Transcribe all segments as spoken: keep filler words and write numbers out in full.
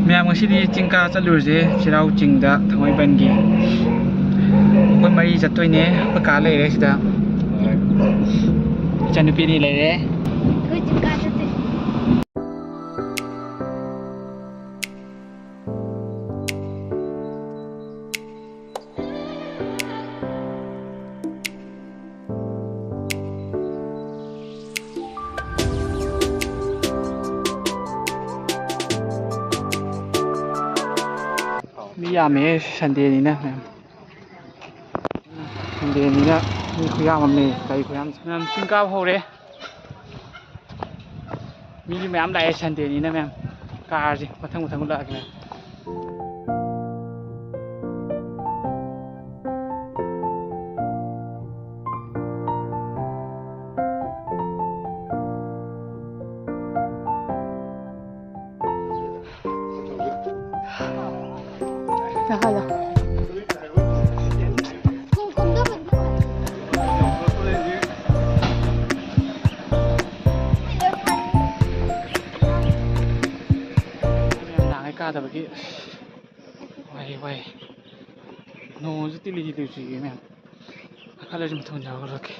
ꯃꯌꯥꯝ, ꯉꯁꯤꯗꯤ ꯆꯤꯡ ꯀꯥ ꯆꯠꯂꯨꯔꯁꯦ, ꯆꯩꯔꯥꯎ ꯆꯤꯡꯗ, ꯊꯥꯡꯃꯩꯕꯟꯒꯤ꯫ ꯑꯩꯈꯣꯏ ꯃꯔꯤ ꯆꯠꯇꯣꯏꯅꯦ꯫ ꯑꯩꯈꯣꯏ ꯀꯥ ꯂꯩꯔꯦ ꯁꯤꯗ, ꯏꯆꯟꯅꯨꯄꯤ ꯑꯅꯤ ꯂꯩꯔꯦ꯫ ꯑꯩꯈꯣꯏ ꯆꯤꯡ ꯀꯥ ꯆꯠꯇꯣꯏꯅꯦ꯫ ꯃꯤ ꯌꯥꯝꯃꯦ, ꯁꯟꯗꯦꯅꯤꯅ ꯃꯌꯥꯝ꯫ ꯁꯟꯗꯦꯅꯤꯅ ꯃꯤ ꯈꯨꯌꯥꯝ ꯑꯃ ꯂꯩ, ꯒꯥꯔꯤ ꯈꯨꯌꯥꯝ꯫ ꯃꯌꯥꯝ ꯆꯤꯡ ꯀꯥꯕ ꯍꯧꯔꯦ꯫ ꯃꯤꯗꯤ ꯃꯌꯥꯝ ꯂꯥꯛꯑꯦ, ꯁꯟꯗꯦꯅꯤꯅ ꯃꯌꯥꯝ꯫ ꯀꯥꯔꯁꯦ ꯃꯊꯪ ꯃꯊꯪ ꯎꯠꯂꯛꯑꯒꯦ ꯃꯌꯥꯝ꯫ ꯀꯥꯈꯠꯂꯣ꯫ ꯃꯌꯥꯝ ꯅꯍꯥꯟꯒꯩ ꯀꯥꯗꯕꯒꯤ ꯋꯥꯏ, ꯋꯥꯏ꯫ ꯅꯣꯡꯁꯨ ꯇꯤꯂꯤ ꯇꯤꯂꯤ ꯆꯨꯏꯌꯦ ꯃꯌꯥꯝ꯫ ꯀꯥꯈꯠꯂꯁꯤ ꯃꯊꯪ ꯌꯥꯎꯍꯜꯂꯛꯀꯦ꯫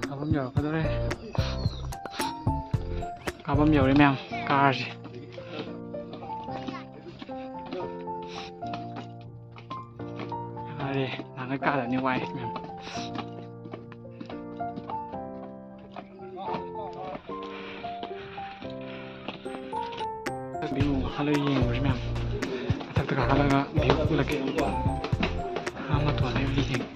ꯀꯥꯐꯝ ꯌꯧꯔꯛꯀꯗꯧꯔꯦ꯫ ꯀꯥꯐꯝ ꯌꯧꯔꯦ ꯃꯌꯥꯝ, ꯀꯥꯔꯁꯦ꯫ ꯀꯥꯔꯦ, ꯅꯍꯥꯟꯒꯩ ꯀꯥꯗꯕꯅꯤ ꯋꯥꯏ ꯃꯌꯥꯝ꯫ View ꯃꯈꯥ ꯂꯣꯏ ꯌꯦꯡꯉꯨꯔꯁꯤ ꯃꯌꯥꯝ꯫ ꯃꯊꯛꯇ ꯀꯥꯈꯠꯂꯒ view ꯎꯠꯂꯛꯀꯦ꯫ ꯑꯥ ꯃꯇꯣꯟꯗ view ꯌꯦꯡꯉꯦ꯫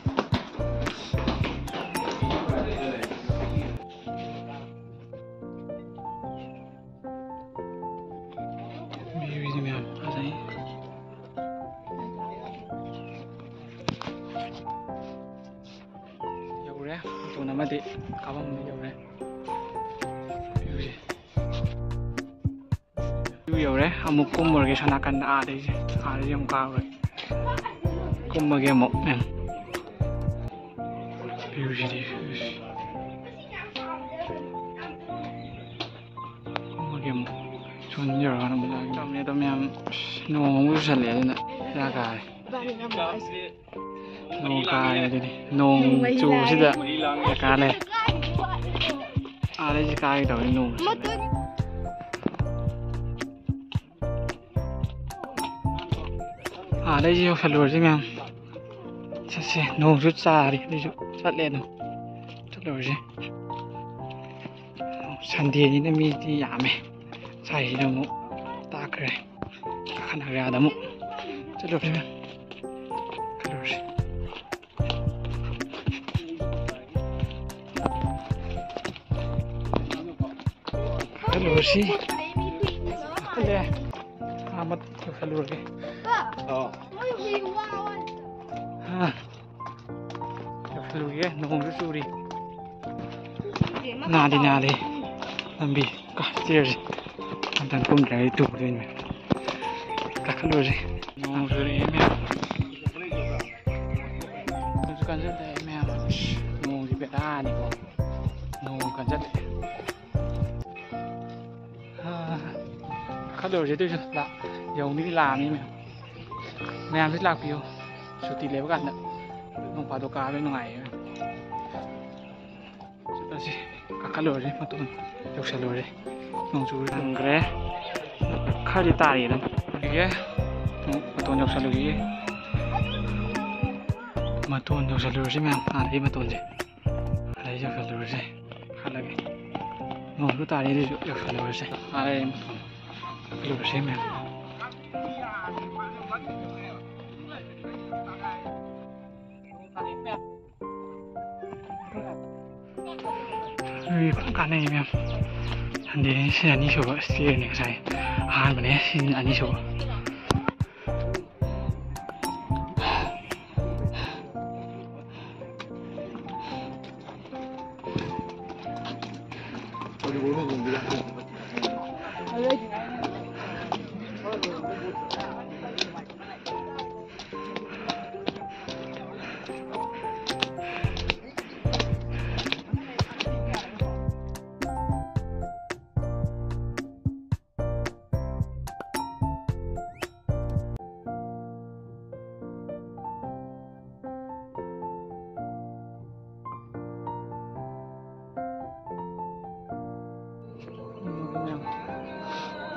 View ꯁꯦ ꯃꯌꯥꯝ ꯐꯖꯩ꯫ ꯌꯧꯔꯦ꯫ ꯃꯇꯣꯟ ꯑꯃꯗꯤ ꯀꯥꯐꯝ ꯌꯧꯔꯦ꯫ Viewꯁꯦ꯫ View ꯌꯧꯔꯦ꯫ ꯑꯃꯨꯛ ꯀꯨꯝꯃꯨꯔꯒꯦ ꯁꯣꯝ ꯅꯥꯀꯟꯗ, ꯑꯥꯗꯩꯁꯦ꯫ ꯑꯥꯗꯩꯁꯦ ꯑꯃꯨꯛ ꯀꯥꯔꯨꯔꯒꯦ꯫ ꯀꯨꯝꯃꯒꯦ ꯑꯃꯨꯛ, ꯃꯌꯥꯝ꯫ Viewꯁꯤꯗꯤ, ꯏꯁ꯫ ꯀꯨꯝꯃꯒꯦ ꯑꯃꯨꯛ꯫ ꯁꯣꯝ ꯌꯧꯔꯒ ꯑꯃꯨꯛ ꯂꯥꯛꯑꯒꯦ꯫ ꯇꯝꯃꯦ ꯑꯗꯣ ꯃꯌꯥꯝ, ꯏꯁ, ꯅꯣꯡ ꯑꯃꯨꯛ ꯆꯨꯁꯜꯂꯛꯑꯦ ꯑꯗꯨꯅ ꯕꯦꯔꯥ ꯀꯥꯔꯦ꯫ ꯏꯕꯥꯅꯤ ꯉꯝꯃꯛꯑꯣꯏ꯫ ꯅꯣꯡ ꯀꯥꯏꯔꯦ ꯑꯗꯨꯗꯤ꯫ ꯅꯣꯡ ꯅꯣꯡ ꯃꯍꯤ ꯆꯨꯕꯁꯤꯗ ꯂꯥꯛꯑꯦ꯫ ꯗꯔꯀꯥꯔ ꯂꯩ꯫ ꯑꯥꯗꯩꯁꯨ ꯀꯥꯒꯦ ꯇꯧꯕꯅꯤ ꯅꯣꯡ ꯆꯨꯁꯜꯂꯛꯑꯦ꯫ ꯃꯇꯨꯡ꯫ ꯑꯥꯗꯩꯁꯨ ꯌꯧꯁꯜꯂꯨꯔꯁꯤ ꯃꯌꯥꯝ꯫ ꯆꯠꯁꯦ꯫ ꯅꯣꯡꯁꯨ ꯆꯥꯔꯤ ꯑꯗꯨꯏꯁꯨ ꯆꯠꯂꯦ ꯑꯗꯨꯝ꯫ ꯆꯠꯂꯨꯔꯁꯤ꯫ Sundayꯅꯤꯅ ꯃꯤꯗꯤ ꯌꯥꯝꯃꯦ꯫ ꯉꯁꯥꯏꯁꯤꯅ ꯑꯃꯨꯛ ꯇꯥꯛꯈ꯭ꯔꯦ꯫ ꯀꯥꯈꯠꯅꯈ꯭ꯔꯦ ꯑꯥꯗ ꯑꯃꯨꯛ꯫ ꯆꯠꯂꯨꯔꯁꯤ ꯃꯌꯥꯝ꯫ ꯆꯠꯂꯨꯔꯁꯤ꯫ ꯆꯠꯂꯨꯔꯁꯤ꯫ ꯆꯠꯂꯦ꯫ ꯑꯥ, ꯃꯊꯛ ꯌꯧꯁꯜꯂꯨꯔꯒꯦ꯫ ꯑꯥ꯫ ꯌꯧꯁꯜꯂꯨꯔꯒꯦ꯫ ꯅꯣꯡꯁꯨ ꯆꯨꯔꯤ꯫ ꯅꯥꯗꯤ ꯅꯥꯗꯦ꯫ ꯂꯝꯕꯤ ꯀ-, stairsꯁꯦ꯫ ꯑꯝꯇꯪ ꯀꯨꯝꯗ꯭ꯔꯗꯤ ꯇꯨꯗꯣꯏꯅꯦ꯫ ꯀꯥꯈꯠꯂꯨꯔꯁꯤ꯫ ꯅꯣꯡ ꯆꯨꯔꯛꯑꯦ ꯃꯌꯥꯝ꯫ ꯅꯣꯡꯁꯨ ꯀꯟꯁꯤꯜꯂꯛꯑꯦ ꯃꯌꯥꯝ꯫ ꯅꯣꯡꯁꯤ ꯕꯦꯔꯥꯅꯤꯀꯣ꯫ ꯅꯣꯡ ꯀꯟꯁꯤꯜꯂꯛꯑꯦ꯫ ꯑꯥ, ꯀꯥꯈꯠꯂꯨꯔꯁꯤ ꯑꯗꯨꯏꯁꯨ꯫ ꯂꯥ-, ꯌꯧꯅꯤꯗꯤ ꯂꯥꯛꯑꯅꯤ ꯃꯌꯥꯝ꯫ ꯃꯌꯥꯝꯁꯨ ꯂꯥꯛꯄꯤꯌꯨ꯫ ꯁꯨꯇꯤ ꯂꯩꯕ ꯀꯥꯟꯗ ꯅꯣꯡ ꯐꯥꯗꯣꯛ ꯀꯥꯕ ꯅꯨꯡꯉꯥꯏꯌꯦ꯫ ꯆꯠꯂꯁꯤ, ꯀꯥꯈꯠꯂꯨꯔꯁꯤ, ꯃꯇꯣꯟ ꯌꯧꯁꯜꯂꯨꯔꯁꯤ꯫ ꯅꯣꯡ ꯆꯨ ꯍꯟꯈ꯭ꯔꯦ꯫ ꯈꯔꯗꯤ ꯇꯥꯔꯤ ꯑꯗꯨꯝ꯫ ꯌꯧꯔꯒꯦ꯫ ꯑꯃꯨꯛ ꯃꯇꯣꯟ ꯌꯧꯁꯜꯂꯨꯈꯤꯒꯦ꯫ ꯃꯇꯣꯟ ꯌꯧꯁꯜꯂꯨꯔꯁꯤ ꯃꯌꯥꯝ, ꯑꯥꯗꯒꯤ ꯃꯇꯣꯟꯁꯦ꯫ ꯑꯗꯩ ꯌꯧꯁꯜꯂꯨꯔꯁꯦ꯫ ꯈꯜꯂꯒꯦ꯫ ꯅꯣꯡꯁꯨ ꯇꯥꯔꯤ ꯑꯗꯨꯁꯨ ꯌꯧꯁꯜꯂꯨꯔꯁꯦ꯫ ꯑꯥꯗꯩ ꯃꯇꯣꯟ ꯌꯧꯁꯜꯂꯨꯔꯁꯦ ꯃꯌꯥꯝ꯫ ꯃꯤ ꯐꯖꯅ ꯀꯥꯟꯅꯩ ꯃꯌꯥꯝ꯫ Sundayꯅꯤ, ꯁꯤ ꯑꯅꯤꯁꯨꯕ stayꯅꯤ ꯉꯁꯥꯏ꯫ ꯑꯍꯥꯟꯕꯅꯦ, ꯁꯤ ꯑꯅꯤꯁꯨꯕ꯫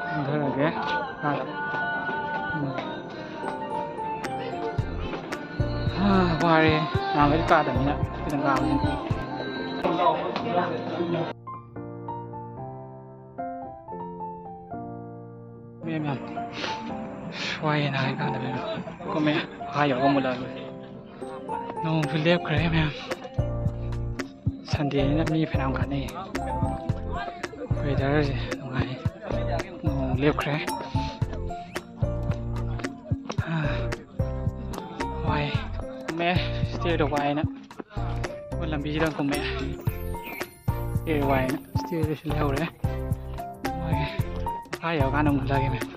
ꯀꯨꯝꯊꯔꯒꯦ꯫ ꯍꯥ, ꯋꯥꯔꯦ꯫ ꯅꯍꯥꯟꯈꯩꯗꯤ ꯀꯥꯗꯕꯅꯤꯅ ꯈꯤꯇꯪ ꯀꯥꯕꯅꯤꯅ꯫ ꯃꯌꯥꯝ ꯌꯥꯝ ꯋꯥꯏꯌꯦ ꯅꯍꯥꯟ ꯀꯥꯗꯕꯅꯤꯅ꯫ ꯀꯨꯝꯃꯦ꯫ ꯃꯈꯥ ꯌꯧꯔꯒ ꯃꯨꯠꯂꯛꯑꯒꯦ꯫ ꯅꯣꯡꯁꯨ ꯂꯦꯞꯈ꯭ꯔꯦ ꯃꯌꯥꯝ꯫ ꯁꯟꯗꯦꯅꯤꯅ ꯃꯤ ꯐꯅꯌꯥꯝ ꯀꯥꯅꯩꯌꯦ꯫ ꯋꯦꯗꯔꯁꯦ ꯅꯨꯡꯉꯥꯏ꯫ ꯅꯣꯡ ꯂꯦꯞꯈ꯭ꯔꯦ꯫ ꯍꯥ, ꯋꯥꯏ꯫ ꯀꯨꯝꯃꯦ꯫ ꯁ꯭ꯇꯦꯌꯔꯗꯣ ꯋꯥꯏꯅ꯫ ꯑꯩꯈꯣꯏ ꯂꯝꯕꯤꯁꯤꯗ ꯀꯨꯝꯃꯦ꯫ ꯁ꯭ꯇꯦꯌꯔ ꯋꯥꯏꯅ ꯁ꯭ꯇꯦꯌꯔꯗꯁꯨ ꯂꯩꯍꯧꯔꯦ꯫ ꯃꯥꯒꯤ ꯃꯈꯥ ꯌꯧꯔꯀꯥꯟꯗ ꯑꯃꯨꯛ ꯍꯜꯂꯛꯑꯒꯦ ꯃꯌꯥꯝ꯫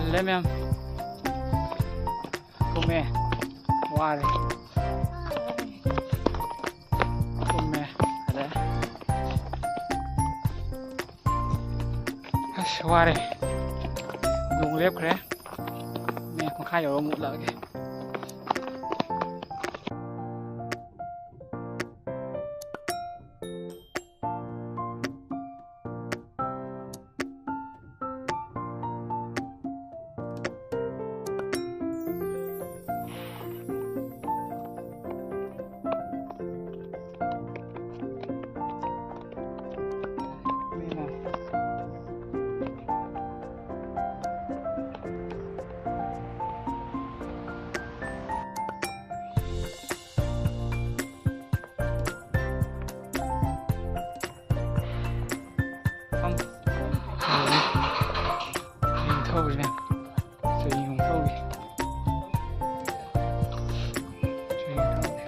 ꯍꯜꯂꯦ ꯃꯌꯥꯝ꯫ ꯀꯨꯝꯃꯦ꯫ ꯋꯥꯔꯦ꯫ ꯀꯨꯝꯃꯦ꯫ ꯍꯜꯂꯦ꯫ ꯑꯁ, ꯋꯥꯔꯦ꯫ ꯅꯣꯡ ꯂꯦꯞꯈ꯭ꯔꯦ꯫ ꯃꯤꯅꯤꯠ ꯃꯈꯥ ꯌꯧꯔ ꯑꯃꯨꯛ ꯎꯠꯂꯛꯑꯒꯦ꯫ ꯊꯧꯔꯤ꯫ ꯊꯧꯔꯤ ꯊꯧꯔꯤꯅꯦ꯫ ꯆꯨꯍꯤꯡ ꯊꯧꯔꯤ꯫ ꯆꯨꯍꯤꯡ ꯊꯧꯔꯤ꯫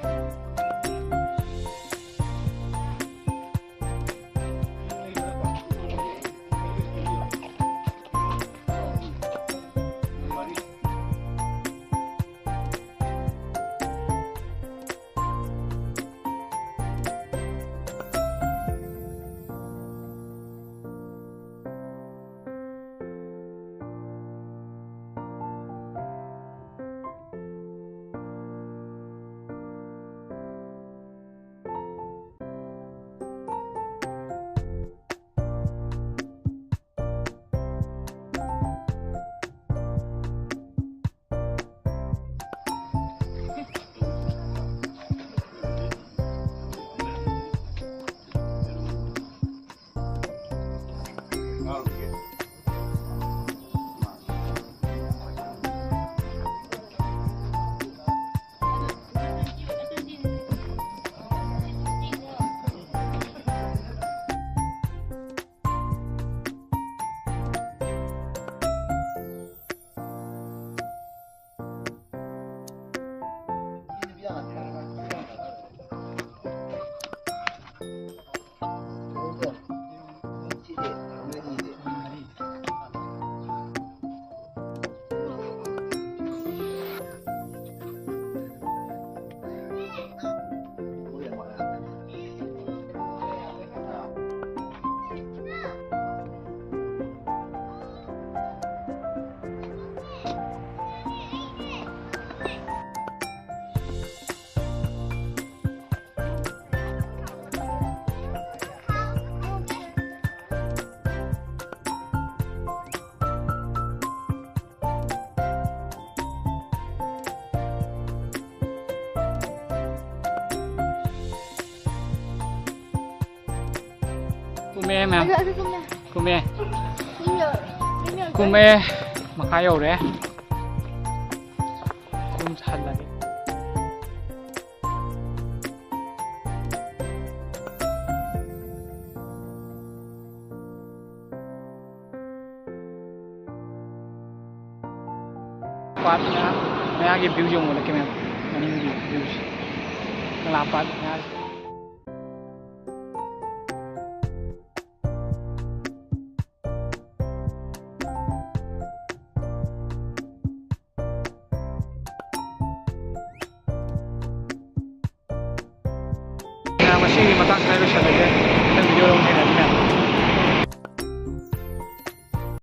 ꯀꯨꯝꯃꯛꯑꯦ ꯃꯌꯥꯝ꯫ ꯑꯗꯨ ꯑꯗꯨ ꯀꯨꯝꯃꯦ꯫ ꯀꯨꯝꯃꯦ꯫ ꯌꯨꯝ ꯌꯧꯔꯦ꯫ ꯌꯨꯝ ꯌꯧꯔꯦ꯫ ꯀꯨꯝꯃꯛꯑꯦ꯫ ꯃꯈꯥ ꯌꯧꯔꯦ꯫ ꯑꯗꯨꯝ ꯍꯜꯂꯒꯦ꯫ ꯄꯥꯠ ꯃꯌꯥ-, ꯃꯌꯥꯒꯤ view ꯌꯦꯡꯉꯨ ꯃꯌꯥꯝ꯫ ꯃꯅꯤꯡꯒꯤ view ꯁꯦ꯫ ꯀꯪꯂꯥ ꯄꯥꯠ ꯃꯌꯥꯁꯦ꯫ ꯃꯌꯥꯝ, ꯉꯁꯤꯒꯤ ꯃꯇꯥꯡ ꯁ꯭ꯋꯥꯏꯗ ꯂꯣꯏꯁꯤꯜꯂꯒꯦ꯫